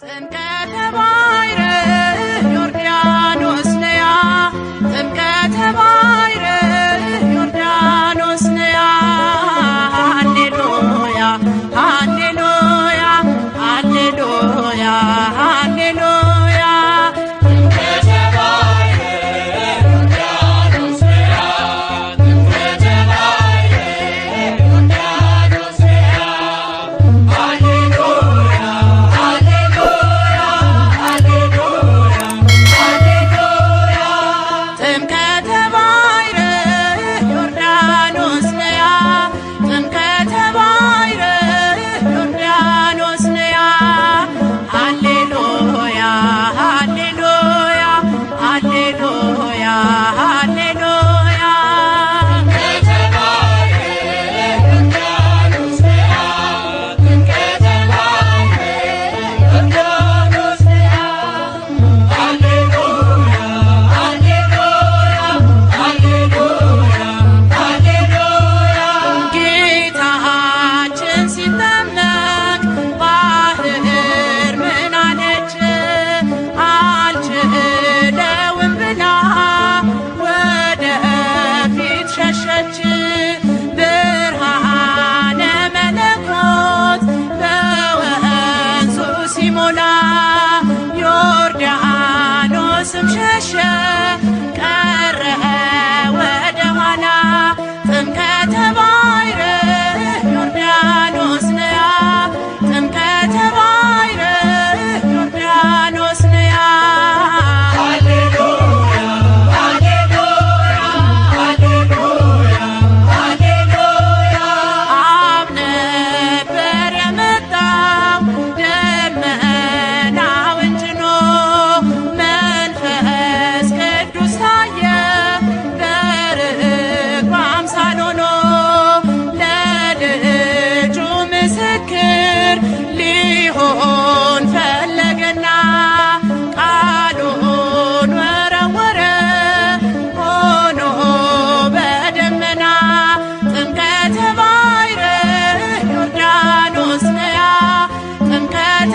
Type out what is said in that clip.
ጥምቀተ ባሕር ዮርዳኖስ ነያ፣ ጥምቀተ ባሕር ዮርዳኖስ ነያ። ሃሌሉያ ሃሌሉያ ሃሌሉያ ሃሌሉያ። ጥምቀተ ባሕር ዮርዳኖስ ነያ፣ ጥምቀተ ባሕር ዮርዳኖስ ነያ። ሃሌሉያ ሃሌሉያ ሃሌሉያ ሃሌሉያ። ጥምቀተ ባሕር ዮርዳኖስ ነያ፣ ጥምቀተ ባሕር ዮርዳኖስ ነያ። ሃሌሉያ ሃሌሉያ ሃሌሉያ ሃሌሉያ። ጥምቀተ ባሕር ዮርዳኖስ ነያ፣ ጥምቀተ ባሕር ዮርዳኖስ ነያ። ሃሌሉያ ሃሌሉያ ሃሌሉያ ሃሌሉያ። ጌታችን ሲጠመቅ ባህር ምን አለች? አልችለውም ብላ ወደፊት ሸሸች። ብርሃነ መለኮት በወንዙ ሲሞላ ዮርዳኖስም ሸሸ ቀረ ወደ ኋላ። ጥምቀተ ባሕር ዮርዳኖስ ነያ፣ ጥምቀተ ባሕር ዮርዳኖስ ነያ። ሃሌሉያ ሃሌሉያ ሃሌሉያ ሃሌሉያ። አብ ነበር የመጣው ደመናውን ጭኖ፣ መንፈስ ቅዱስ ታየ በርግብ አምሳል ሆኖ፣ ለልጁ ምስክር ሊሆን ፈለገና ቃሉን ወረወረ ሆኖ በደመና። ጥምቀተ ባሕር ዮርዳኖስ ነያ፣ ጥምቀተ